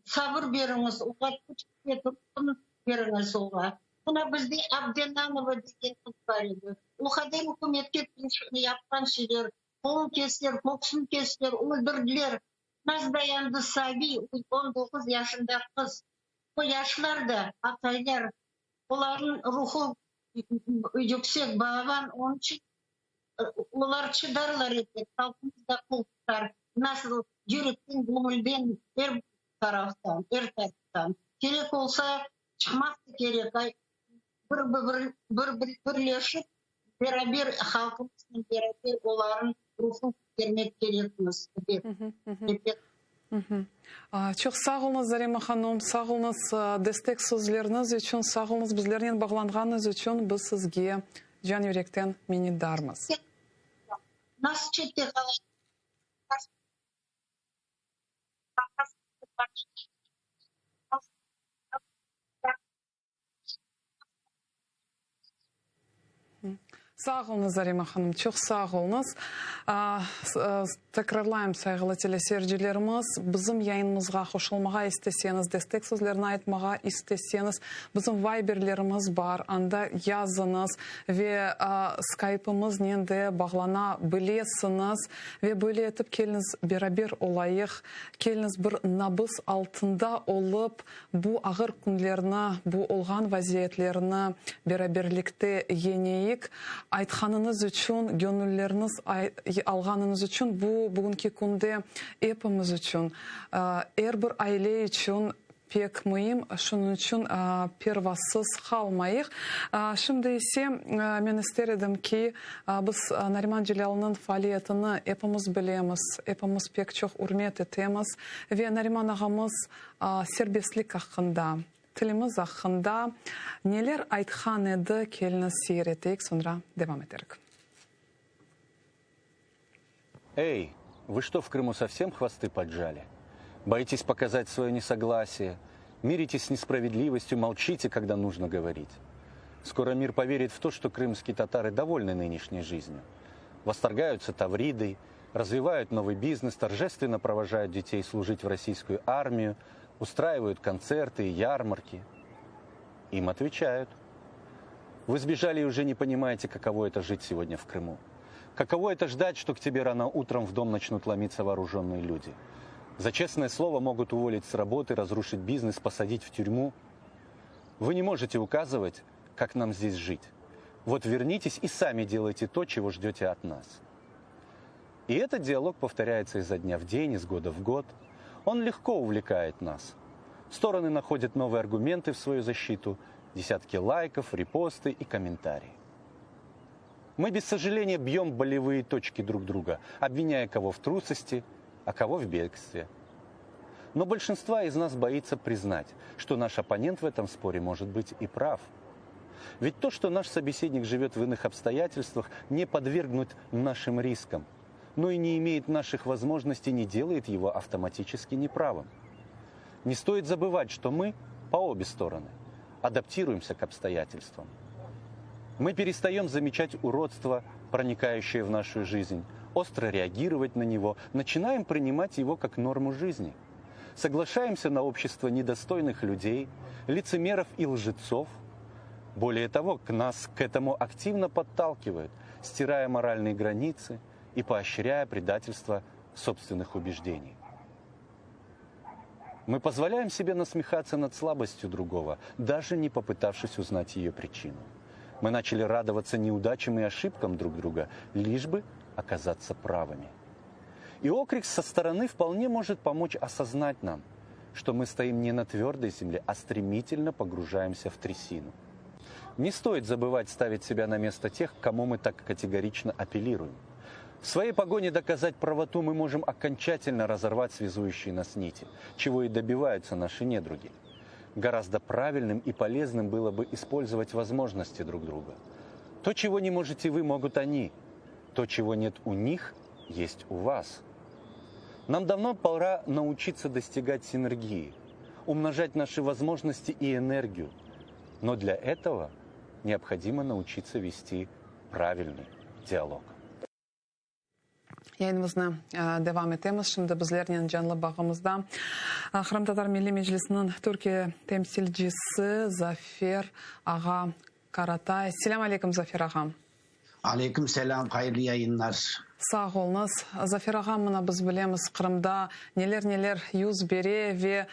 Sabır beriñiz, oğa küç quvet, ruhını beriñiz oğa. Mına bizde Abdenanova degen qız bar edi. O qadar ükümetke yapqan şeyler, qolun kestiler, köksün kestiler, öldürdiler. Naz dayandı sabiy, 19 yaşında qız. O yaşlar da, aqaylar, olarnıñ ruhu yüksek, balaban, onıñ içün olar çıdarlar edi, halqımız da qol tutar, nasıl yürekten, göñülden, er taraftan, er taraftan. Kerek olsa, çıqmaq da kerek, bir, bir, birleşip, beraber halqımıznen beraber olarnıñ ruhun kötermek kerekmiz, dep, dep. Çoq sağ oluñız, Zarema hanım, sağ oluñız destek sözleriñiz içün, sağ oluñız bizlernen bağlanğanıñız içün, biz sizge can yürekten minnetdarmız. Nasıl çette qala? Sağ oluñız, Zarema hanım, çoq sağ oluñız. Tekrarlayım, sayğılı teleseyircilerimiz, bizim yayınımızğa qoşulmağa isteseñiz, destek sözlerini aytmağa isteseñiz, bizim Viberlerimiz bar, anda yazıñız ve Skype'ımıznen de bağlana bilesiñiz. Ve böyle etip keliñiz beraber olayıq, keliñiz bir nabız altında olıp, Bu ağır künlerni, bu olğan vaziyetlerni beraberlikte yeñeyik. Aytqanıñız içün, göñülleriniz alğanıñız içün, bu bugünki künde epimiz içün, er bir aile içün. pek müim, şunıñ içün pervasız qalmayıq. Şimdi ise men ister edim ki, biz Nariman Celâlnıñ faaliyetini epimiz bilemiz, epimiz pek çoq ürmet etemiz ve Nariman ağamız serbestlik aqqında, tilimiz aqqında neler aytqan edi, keliñiz seyir eteyik, soñra devam eterik. Эй, вы что в Крыму совсем хвосты поджали? Боитесь показать свое несогласие, миритесь с несправедливостью, молчите, когда нужно говорить. Скоро мир поверит в то, что крымские татары довольны нынешней жизнью. Восторгаются Тавридой, развивают новый бизнес, торжественно провожают детей служить в российскую армию, устраивают концерты и ярмарки. Им отвечают. Вы сбежали и уже не понимаете, каково это жить сегодня в Крыму. Каково это ждать, что к тебе рано утром в дом начнут ломиться вооруженные люди? За честное слово могут уволить с работы, разрушить бизнес, посадить в тюрьму. Вы не можете указывать, как нам здесь жить. Вот вернитесь и сами делайте то, чего ждете от нас. И этот диалог повторяется изо дня в день, из года в год. Он легко увлекает нас. Стороны находят новые аргументы в свою защиту, десятки лайков, репосты и комментарии. Мы без сожаления бьем болевые точки друг друга, обвиняя кого в трусости, а кого в бегстве. Но большинство из нас боится признать, что наш оппонент в этом споре может быть и прав. Ведь то, что наш собеседник живет в иных обстоятельствах, не подвергнут нашим рискам, но и не имеет наших возможностей, не делает его автоматически неправым. Не стоит забывать, что мы по обе стороны адаптируемся к обстоятельствам. Мы перестаем замечать уродство, проникающее в нашу жизнь, остро реагировать на него, начинаем принимать его как норму жизни. Соглашаемся на общество недостойных людей, лицемеров и лжецов. Более того, к нас к этому активно подталкивают, стирая моральные границы и поощряя предательство собственных убеждений. Мы позволяем себе насмехаться над слабостью другого, даже не попытавшись узнать ее причину. Мы начали радоваться неудачам и ошибкам друг друга, лишь бы оказаться правыми. И окрик со стороны вполне может помочь осознать нам, что мы стоим не на твердой земле, а стремительно погружаемся в трясину. Не стоит забывать ставить себя на место тех, к кому мы так категорично апеллируем. В своей погоне доказать правоту мы можем окончательно разорвать связующие нас нити, чего и добиваются наши недруги. Гораздо правильным и полезным было бы использовать возможности друг друга. То, чего не можете вы, могут они. То, чего нет у них, есть у вас. Нам давно пора научиться достигать синергии, умножать наши возможности и энергию. Но для этого необходимо научиться вести правильный диалог. Yayınımıznı devam etemiz. Şimdi bizlernen canlı bağımızda Qırımtatar Milliy Meclisiniñ Türkiye temsilcisi Zafer ağa Karatay. Selâm aleyküm, Zafer ağa. Aleyküm selâm, hayırlı yayınlar. Sağ oluñız. Zafer ağa, mına biz bilemiz, Qırımda neler-neler yüz bere ve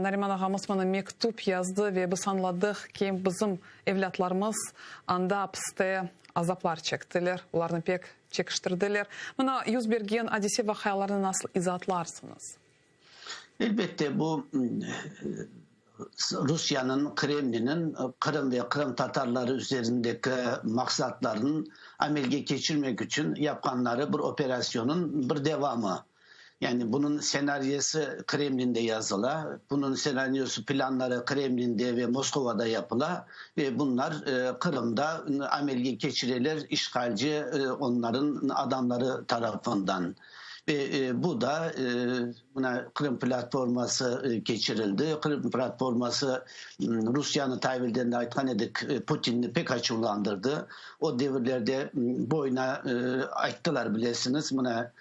Nariman ağamız mına mektüp yazdı ve biz añladıq ki, bizim evlâtlarımız anda apiste azaplar çektiler, olarnı pek çekiştirdiler. Mına yüz bergen adise-vaqialarnı nasıl izaatlarsıñız? Elbette, bu Rusyanıñ, Kremliniñ Qırım ve Qırım tatarları üzerindeki maqsatlarını amelge keçirmek içün yapqanları bir operasyonıñ bir devamı. Yani bunıñ senaryesi Kremlinde yazıla, bunıñ senaryosı, planları Kremlinde ve Moskovada yapıla ve bunlar Qırımda amelge keçireler işğalci onların adamları tarafından. Ve bu da mına Qırım platforması keçirildi. Qırım platforması Rusyanı ta evelden de aytqan edik, Putinni pek açuvlandırdı. O devirlerde boyuna ayttılar, bilesiñiz, mına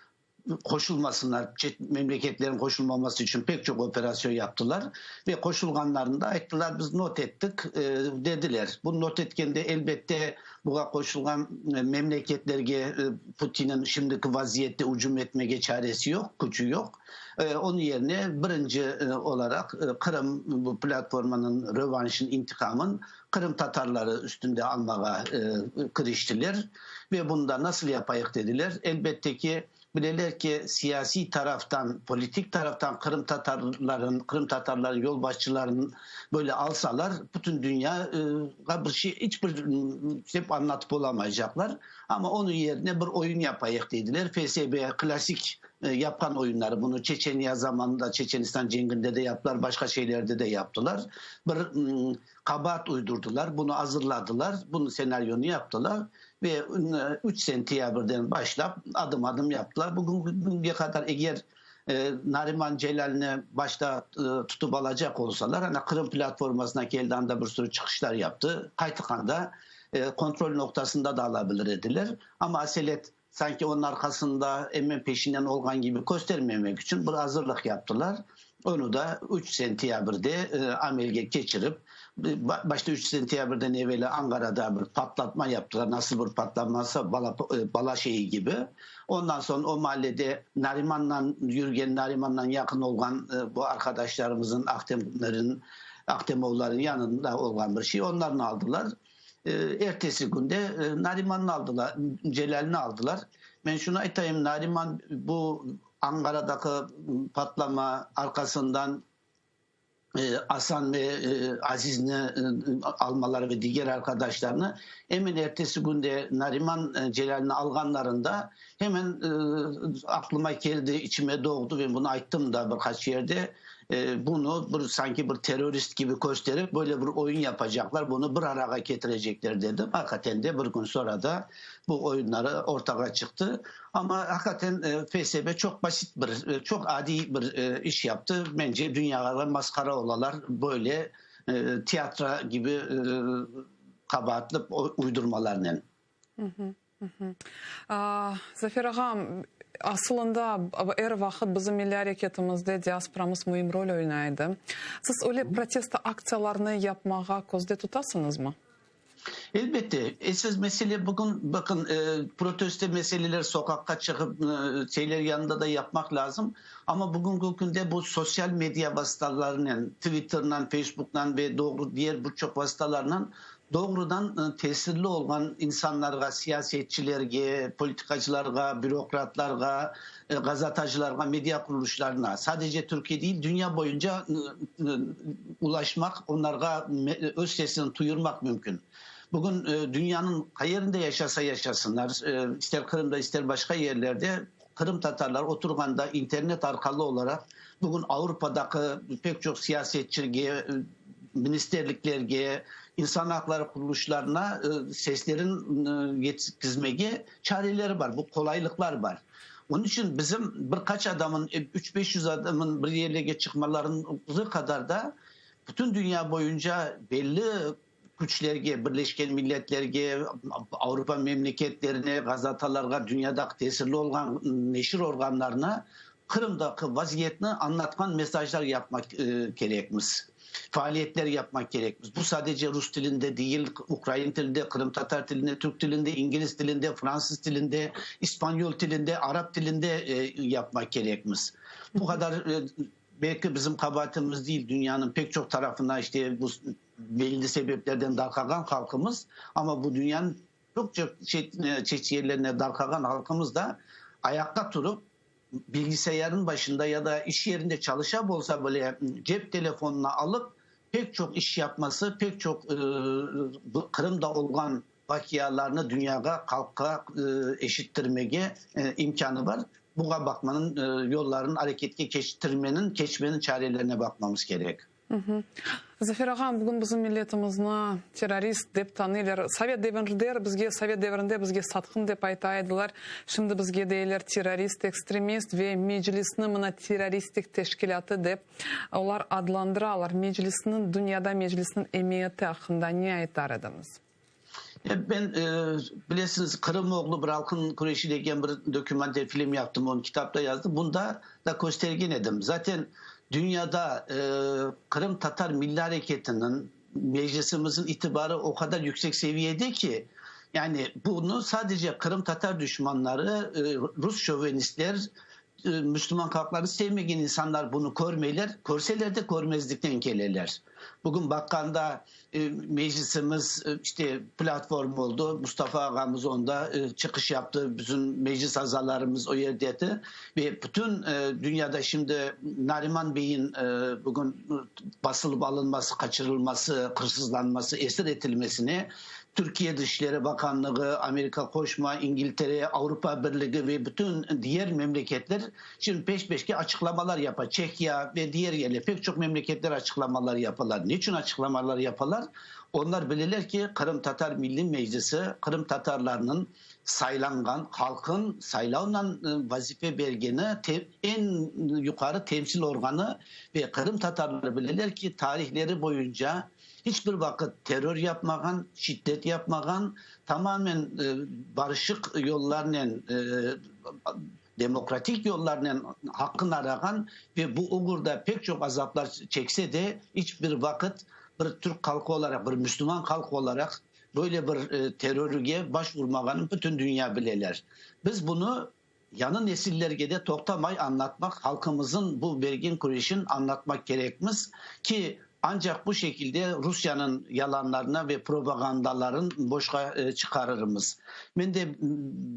qoşulmasınlar, çet memleketlerniñ qoşulmaması içün pek çoq operasyon yaptılar. Ve qoşulğanlarını da ayttılar, biz not ettik, dediler. Bu not etkende, elbette, buğa qoşulğan memleketlerge Putinniñ şimdiki vaziyette ücüm etmege çaresi yoq, küçü yoq. Onıñ yerine birinci olaraq Qırım bu platformanıñ rövanşın, intiqamın Qırım tatarları üstünde almağa kiriştiler. Ve bunu da nasıl yapayıq dediler. Elbette ki, Bileler ki, siyasiy taraftan, politik taraftan qırımtatarların, qırımtatarların yolbaşçıların böyle alsalar, bütün dünyağa bir şey, iç bir dep añlatıp olamaycaqlar. Amma onıñ yerine bir oyun yapayıq dediler. FSB klassik yapqan oyunları, bunı Çeçeniya zamanında, Çeçenistan cenginde de yaptılar, başqa şeylerde de yaptılar. Bir qabaat uydurdılar, bunı azırladılar, bunıñ senaryonı yaptılar ve 3 sentyabrden başlap adım-adım yaptılar. Bugünge qadar eger Nariman Celâlnı başta tutıp alacaq olsalar, ana Qırım platformasına keldi, anda bir sürü çıqışlar yaptı, qaytqanda kontrol noqtasında da ala bilir ediler. Amma aselet sanki onıñ arqasında emen peşinden olğan kibi köstermemek içün bir azırlıq yaptılar. Onı da 3 sentyabrde amelge keçirip, başta 3 sentyabrden eveli Anqarada bir patlatma yaptılar, nasıl bir patlaması, bala, bala şeyi kibi. Ondan soñ o maallede Narimannan yürgen, Narimannan yaqın olğan bu arqadaşlarımızın, Ahtemlerin, Ahtemovların yanında olğan bir şey, onlarnı aldılar. Ertesi künde Narimannı aldılar, Celâlni aldılar. Men şunı aytayım, Nariman bu Anqaradaki patlama arqasından Asan ve Azizni almaları ve diger arqadaşlarnı hemen ertesi künde Nariman Celâlni alğanlarında hemen aqlıma keldi, içime doğdı ve bunı ayttım da bir qaç yerde, bunı bir sanki bir terrorist kibi kösterip böyle bir oyun yapacaqlar, bunı bir arağa ketirecekler dedim. Aqiqaten de bir kün sonra da bu oyunları ortağa çıqtı. Amma aqiqaten FSB çoq basit bir, çoq adiy bir iş yaptı. Mence, dünyağa masqara olalar böyle teatro kibi qabaatlı uydurmalarnen. Zafer ağa, asılında er vaqıt bizim milliy areketimizde diasporamız müim rol oynay edi. Siz öyle protesto aktsiyalarnı yapmağa közde tutasıñızmı? Elbette, esas mesele bugün, baqın, protesto meseleler soqaqqa çıqıp, şeyler yanında da yapmaq lazım, amma bugünki künde bu sosyal media vastalarınen, Twitternen, Facebooknen ve doğru diğer bir çoq vastalarnen doğrudan tesirli olğan insanlarğa, siyasetçilerge, politikacılarğa, bürokratlarğa, gazetacılarğa, media qurulışlarına, sadece Türkiye değil, dünya boyunca ulaşmaq, onlarğa öz sesini tuyurmaq mümkün. Bugün dünyanıñ qayerinde yaşasa yaşasınlar, ister Qırımda, ister başqa yerlerde, qırımtatarlar oturğanda internet arqalı olaraq bugün Avropadaki pek çoq siyasetçige, ministerliklerge, insan aqları qurulışlarına seslerin yetkizmege çareleri bar, bu qolaylıqlar bar. Onıñ içün bizim bir qaç adamın, 300-500 adamın bir yerlerge çıqmalarınıñ qadar da bütün dünya boyunca belli küçlerge, Birleşken Milletlerge, Avropa memleketlerine, gazetalarğa, dünyadaki tesirli olğan neşir organlarına Qırımdaki vaziyetni añlatqan mesajlar yapmaq kerekmiz, faaliyetler yapmaq kerekmiz. Bu sadece rus tilinde değil, ukrain tilinde, qırımtatar tilinde, türk tilinde, ingliz tilinde, fransız tilinde, ispanyol tilinde, arap tilinde yapmaq kerekmiz. Bu qadar belki bizim qabaatimiz değil, dünyanıñ pek çoq tarafına işte bu belli sebeplerden darqağan halqımız, amma bu dünyanıñ çoq çoq çeşit yerlerine darqağan halqımız da ayaqta turıp, bilgisayarnıñ başında ya da iş yerinde çalışa bolsa bile cep telefonını alıp pek çoq iş yapması, pek çoq Qırımda olğan vaqialarnı dünyağa, halqqa eşittirmege imkânı bar. Buña baqmanıñ yollarını areketke keçtirmeniñ, keçmeniñ çarelerine baqmamız kerek. Zafer ağam, bugün bizim milletimizni terrorist dep tanıylar. Sovet devirinde bizge, sovet devirinde bizge satqın dep ayta ediler. Şimdi bizge deyler terrorist, ekstremist ve Meclisni mına terroristik teşkilâtı dep olar adlandıralar. Meclisniñ, dünyada Meclisniñ emiyeti aqqında ne aytar ediñiz? Ben, bilesiñiz, Qırımoğlu bir halqınıñ küreşi degen bir dokümental film yaptım, onı kitapta yazdım. Bunda da köstergen edim. Zaten dünyada qırımtatar milliy areketiniñ, Meclisimizniñ itibarı o qadar yüksek seviyede ki, yani bunı sadece qırımtatar duşmanları, rus şovenistler, müslüman halqlarını sevmegen insanlar bunı körmeyler, körseler de körmezlikten keleler. Bugün baqqanda meclisimiz işte platform oldı, Mustafa ağamız onda çıqış yaptı, bütün meclis azalarımız o yerdeti ve bütün dünyada şimdi Nariman beyin bugün basılıp alınması, qaçırılması, hırsızlanması, esir etilmesine Türkiye Dışişleri Bakanlığı, Amerika Qoşma, İngiltere, Avrupa Birligi ve bütün diğer memleketler şimdi peş-peşke açıqlamalar yapa. Çehiya ve diğer yerler, pek çoq memleketler açıqlamalar yapalar. Neçün açıqlamalar yapalar? Onlar bileler ki, Qırımtatar Milliy Meclisi qırımtatarlarnıñ saylanğan, halqın saylavla vazife bergeni eñ yuqarı temsil organı ve qırımtatarlar bileler ki, tarihleri boyunca Hiç bir vaqıt terror yapmağan, şiddet yapmağan, tamamen barışıq yollarnen, demokratik yollarnen haqqını arağan ve bu oğurda pek çoq azaplar çekse de, hiç bir vaqıt bir türk halqı olaraq, bir müslüman halqı olaraq böyle bir terrorge baş urmağanın bütün dünya bileler. Biz bunı Yañı nesillerge de toqtamay añlatmaq, halqımızın bu bergen küreşin añlatmaq kerekmiz ki, ancaq bu şekilde Rusyanıñ yalanlarına ve propagandaların boşqa çıqarırmız. Men de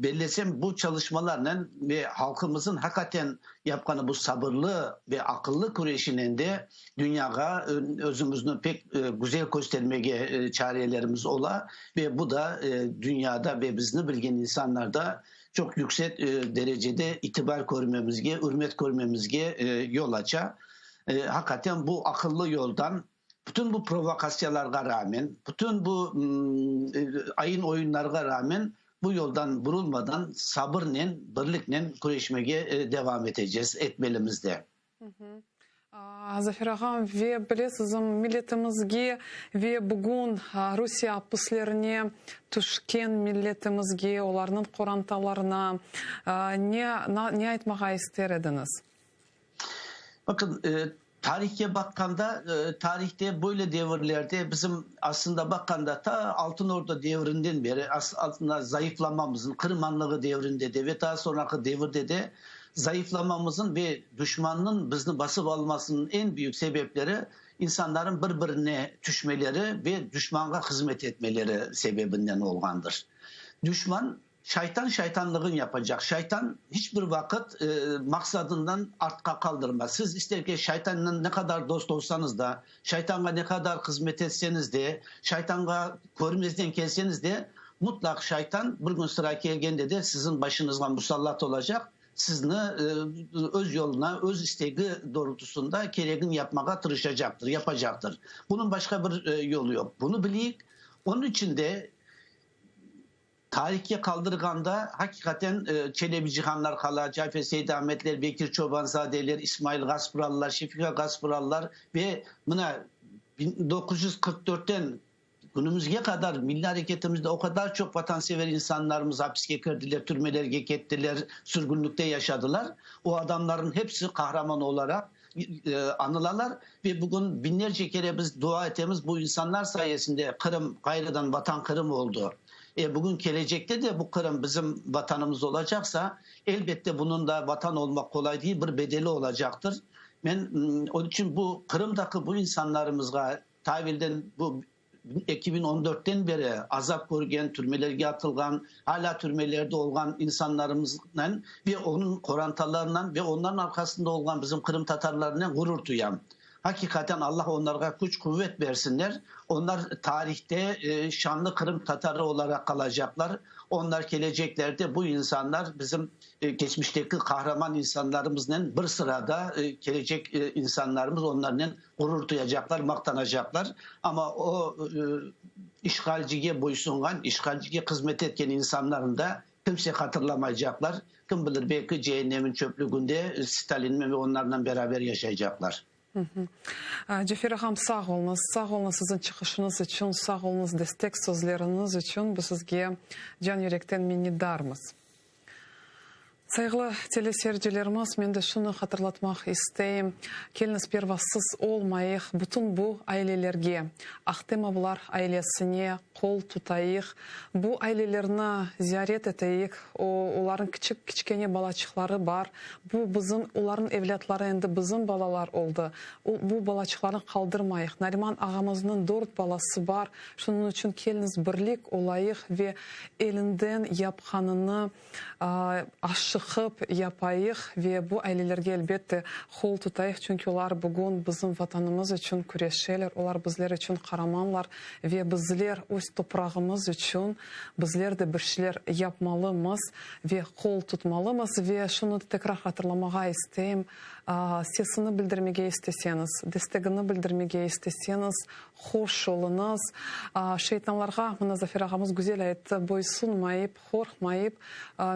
bellesem, bu çalışmalarnen ve halqımızın haqiqaten yapqanı bu sabırlı ve aqıllı küreşinen de dünyağa özümizni pek güzel köstermege çarelerimiz ola ve bu da dünyada ve bizni bilgen insanlarda çoq yüksek derecede itibar körmemizge, ürmet körmemizge yol aça. Haqiqaten bu aqıllı yoldan, bütün bu provokatsiyalarğa rağmen, bütün bu ayın-oyunlarğa rağmen bu yoldan burulmadan, sabırnen, birliknen küreşmege devam eteceğiz, etmelimiz de. Zafer ağam, ve bilesiz, milletimizge ve bugün Rusiye apislerine tüşken milletimizge, olarnıñ qorantalarına ne ne aytmağa ister ediñiz? Bakın, tarihke baqqanda, tarihte böyle devirlerde bizim aslında baqqanda ta Altın Orda devrinden beri aslında zayıflamamızın, Qırım Hanlığı devrinde de ve daha sonraki devirde de Zayıflamamızın ve duşmannıñ bizni basıp almasınıñ eñ büyük sebepleri insanların bir-birine tüşmeleri ve duşmanğa hızmet etmeleri sebebinden olğandır. Duşman, şaytan şaytanlığın yapacaq. Şaytan hiç bir vaqıt maqsadından artqa qaldırmaz. Siz ister ki şaytannen ne qadar dost olsañız da, şaytanğa ne qadar hızmet etseñiz de, şaytanğa körmezden kelseñiz de, mutlaq şaytan bir kün sıra kelgende de siziñ başıñızğa musallat olacaq, sizni öz yoluna, öz istegi doğrultusında keregini yapmağa tırışacaqtır, yapacaqtır. Bunıñ başqa bir yolu yoq. Bunı bileyik. Onıñ içün de tarihke qaldırğanda, haqiqaten, Çelebi Cihanlar qala, Cafer Seydametler, Bekir Çobanzadeler, İsmail Gaspralılar, Şefika Gaspralılar ve mına 1944-ten Künümizge qadar milliy areketimizde o qadar çoq vatansever insanlarımız apiske kirdiler, türmelerge kettiler, sürgünlikte yaşadılar. O adamlarnıñ hepsi qahraman olaraq añılalar ve bugün biñlerce kere biz dua etemiz, bu insanlar sayesinde Qırım ğayrıdan Vatan Qırım oldı. E, bugün kelecekte de bu Qırım bizim Vatanımız olacaqsa, elbette bunıñ da Vatan olmaq qolay değil, bir bedeli olacaqtır. Men onıñ içün bu Qırımdaki bu insanlarımızğa Ta evelden bu 2014-ten beri azap körgen, türmelerge atılğan, alâ türmelerde olğan insanlarımıznen ve onıñ qorantalarınen ve onların arqasında olğan bizim qırımtatarlarnen ğurur duyam. Haqiqaten Allah onlarğa küç-quvet bersinler. Onlar tarihte şanlı qırımtatarı olaraq qalacaqlar. Onlar keleceklerde bu insanlar bizim keçmişteki qahraman insanlarımıznen bir sırada kelecek insanlarımız onlarnen Ğurur duyacaqlar, maqtanacaqlar. Amma o işğalcige boysunğan, işğalcige hızmet etken insanlarnı da kimse hatırlamaycaqlar. Kim bilir, belki ceennemin çöplüginde Stalinmen ve onlarnen beraber yaşaycaqlar. Cafer ağam, sağ oluñız. Sağ oluñız siziñ çıqışıñız içün, sağ oluñız destek sözleriñiz içün. Biz sizge can-yürekten minnetdarmız. Sayğılı teleseyircilerimiz, men de şunı hatırlatmaq isteyim, keliñiz pervasız olmayıq, bütün bu ailelerge, Ahtemovlar ailesine qol tutayıq, bu ailelerni ziyaret eteyik, o, olarnıñ kiçik, kiçkene balaçıqları bar, bu bizim, olarnıñ evlâtları endi bizim balalar oldı, o, bu balaçıqlarnı qaldırmayıq. Nariman ağamıznıñ dört balası bar, şunıñ içün keliñiz birlik olayıq ve elinden yapqanını Aşıqıp yapayıq ve bu ailelerge elbette qol tutayıq, çünki olar bugün bizim Vatanımız içün küreşeler, olar bizler içün qaramanlar ve bizler öz toprağımız içün bizler de bir şeyler yapmalımız ve qol tutmalımız. Ve şunı tekrar hatırlamağa isteyim, sesini bildirmege isteseñiz, destegini bildirmege isteseñiz, hoş oluñız. Şeytanlarğa, mına Zafer ağamız güzel ayttı, boysunmayıp, Qorqmayıp,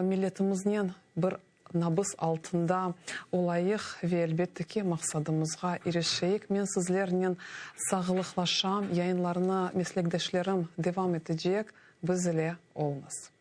milletimiznen bir nabız altında olayıq ve, elbette ki, maqsadımızğa irişeyik. Men sizlernen sağlıqlaşam, yayınlarnı meslekdeşlerim devam etecek, biz ile oluñız.